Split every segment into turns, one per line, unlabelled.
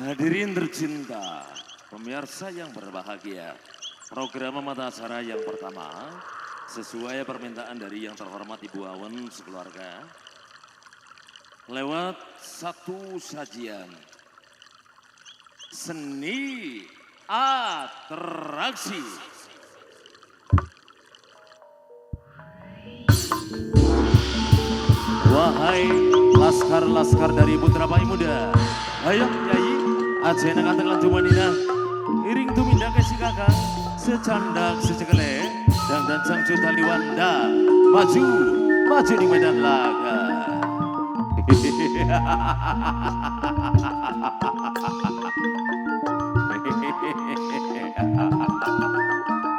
Hadirin tercinta, pemirsa yang berbahagia, program Mata Acara yang pertama, sesuai permintaan dari yang terhormat Ibu Awen sekeluarga, lewat satu sajian, seni atraksi. Wahai laskar-laskar dari Putra Pai Muda, ayo nyanyi, aja enak antek lan jumanina, iring tumindak si kakak, secandak secekele, dan dancang juta liwanda, maju, maju di medan laga.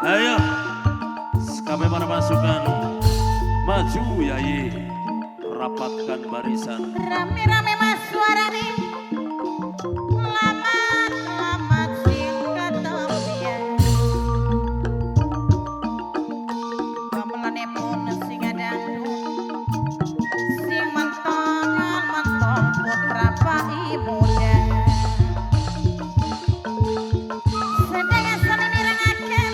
Ayo, kabeh para pasukan, maju yayi. Rapatkan barisan.
Rame-rame mas suarane, lamat-lamat sing ketepian. Gamelane pun sing adangdut, sing mentol-mentol putra Pak Muda. Sedaya sami mirengaken,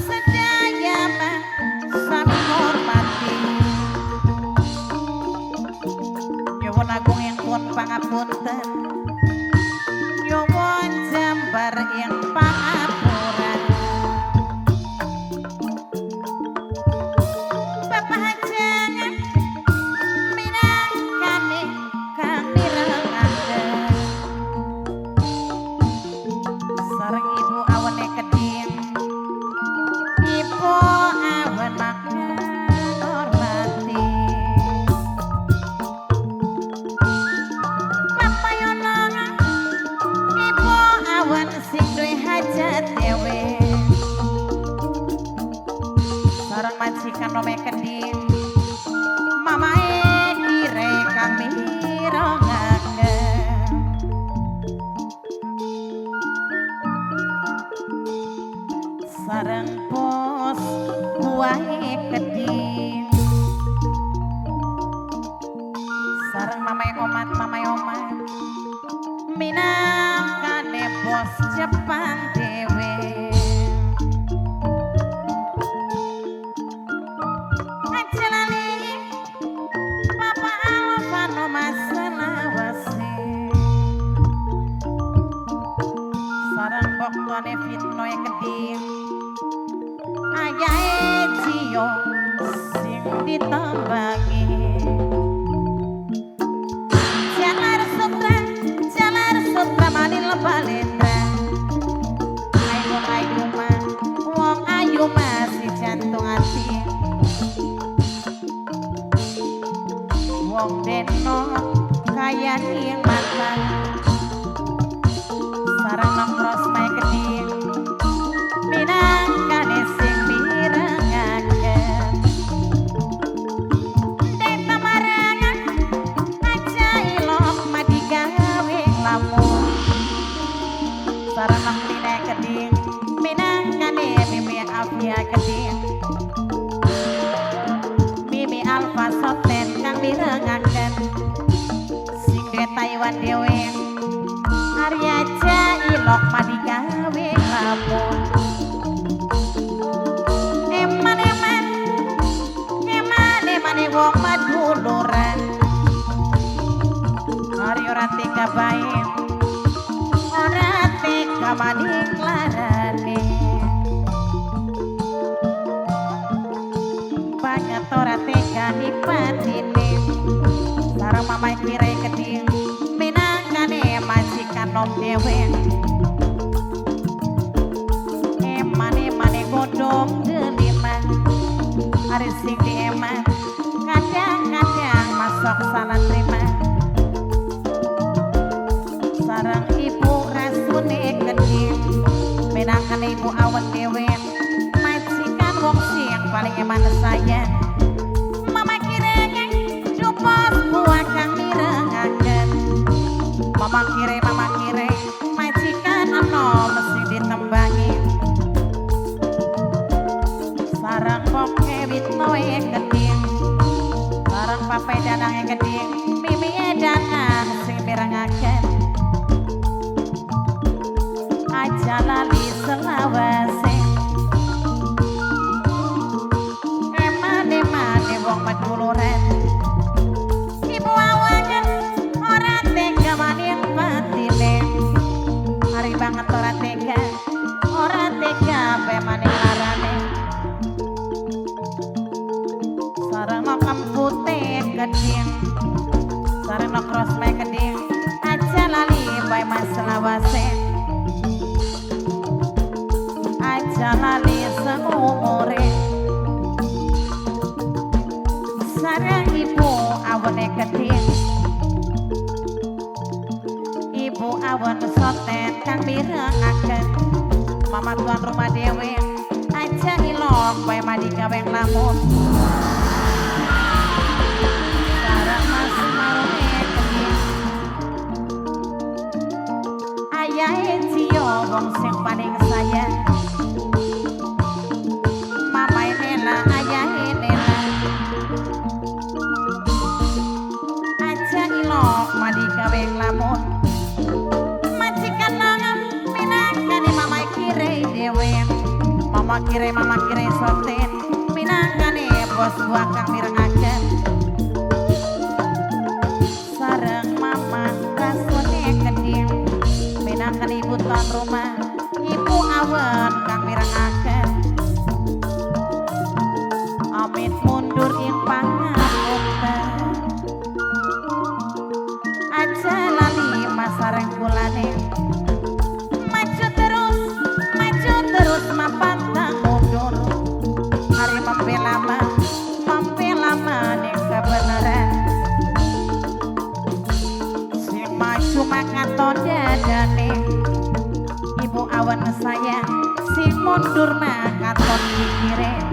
sedaya mah sami hormati. Nyuwun agung yang pun pangapunten, nyuwun jembar yang pangapuran. Bapak hajangan minangkane kang mirengaken, sareng ibu awene keding, ibu awen makan hormati. Bapak Yono, ibu awan sing duwe hajat dhewe, sareng majikan nome keding, mamae kire kang mirengaken. Sareng bos buahe keding, sareng mamae omat mamae omat, minangkane bos Jepang dhewe. Aja lali Papa Alvano Mas Selawase, sareng boktone Fitnoe keding, ayahe Cio sing ditembangi. Jalar sutra manil balendra, ayu ayu mah wong ayu masih jantung ati. Wong deno kaya ning mata, sareng nang rosmae keding, minangkane sing mirengaken. Deta marangan aja ilok madigawe lamun, sareng nang line keding, minangkane Mimi Afia keding, Mimi Alfa Soten kang mirengaken, sing duwe Taiwan dhewe, Arya Jailok madigawe lamun. Eman eman eman emane wong maduluran, ari ora tega bae, ora tega maning larane. Banget ora tega nikmatine, sareng mamae kire keding, minangkane majikan nom dhewe. Emane-mane godhong delima, ari sing dieman, kadang-kadang masuk salah terima. Sareng ibu rasune keding, minangkane ibu awen dhewe, majikan wong sing paling eman sayang. Mama kirenge jupos buah kang mirengaken, mama kire majikan enom sing ditembangi. Sareng boke witnoe keding, sareng pape danange keding, mimi danang sing mirengaken. Sareng no kempute keding, sareng no krosme keding. Aja lali bae mas lawase, aja lali seumure. Sareng ibu awene keding, ibu awen soten kang mirengaken. Mama tuan rumah dewe, aja ilok bae madi gawe nglamun. Sareng mas marune keding, ayahe Cio wong sing paling sayang. Mamae Nela, ayahe Nela, aja ilok madi gawe nglamun. Majikan nangam minangkane mamae kire dewe, mama kire, mama kire soten minangkane bos buah kang mirengaken. Sareng mama rasune keding minangkane ibu tuan rumah, ibu awen kang mirengaken. Amit mundur ing pangapunten, aja lali mas sareng kulane. Maju terus, maju terus, mapantang mundur. Hari membela ma, membela maning kebenaran. Sing maju makaton dadane ibu awan sayang, sing mundur makaton pikire.